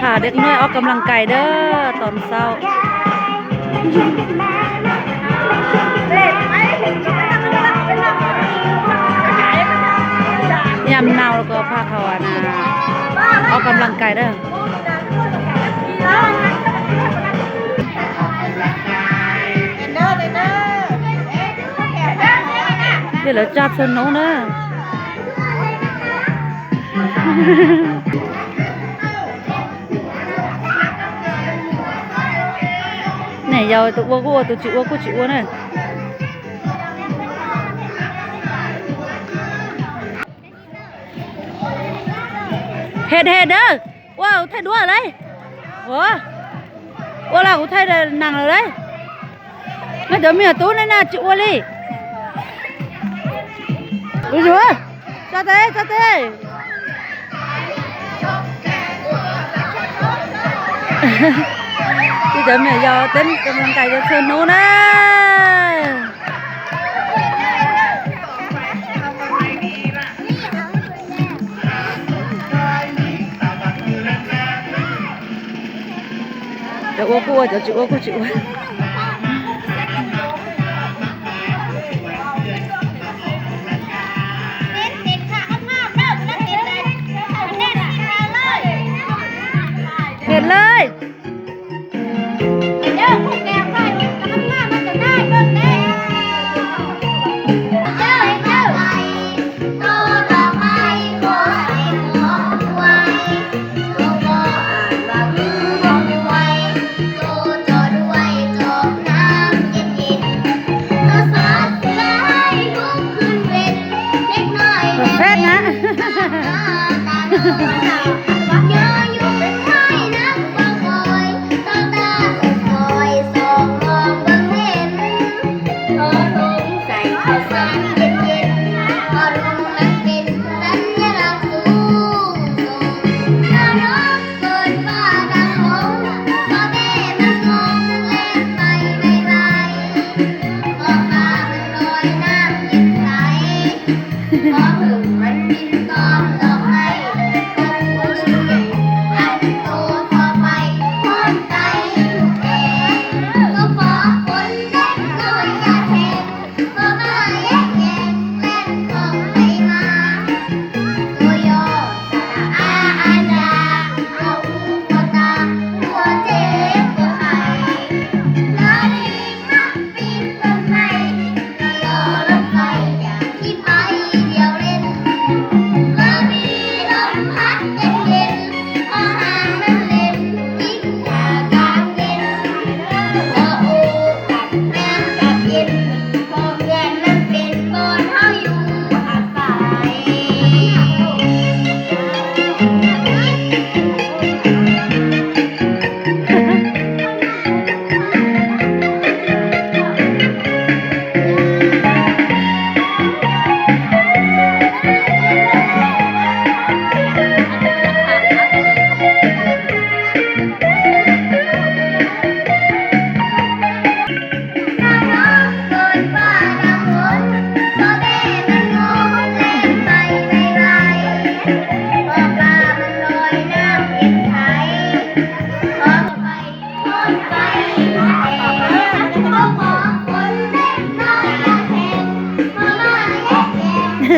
Tham dej noj, ua kab lam kais dawb tom xaus. Yam nau los koj pha qhov na, ua kab lam kais dawb. Tej lawv tsa txhua hnub na. Niam yau tus ua kuj ua, tus tsis ua kuj tsis ua na. Hem hem dawb, ua kuv thaij duab lawm. Ua, ua los kuv thaij nees lawm lauj. Nej cov me nyuam tub ne na tsis ua li. Ua yuav, tso tes, tso tes. Tej cov me nyuam yau teb kab lam kais rau txhua hnub na. Cov ua kuj ua, cov tsis ua kuj tsis ua. Kem lawm. Phép na.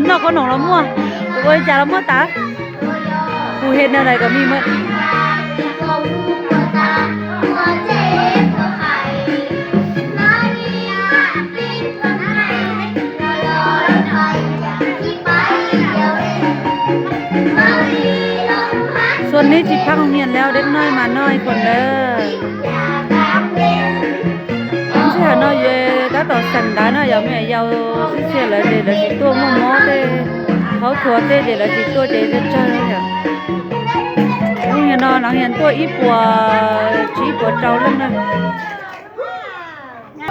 Noj qhob noom los muaj, ua li cas los muaj tas. Kuv hem no lawm kom me muaj. Xuân neb tsis phab hoo nias lawm, deb noj mas noj ib qho lawm. Ib ntsis no tab tom xeem ntawd no yog me nyuam yaus txhia lawv ces lawv tsis tuaj, muaj mob tej, haub thuav tej ces lawv tsis tuaj ces tsawg tsawg yom. Hnub no lawv yeej tuaj ib puas, tsis ib puas rau leej na.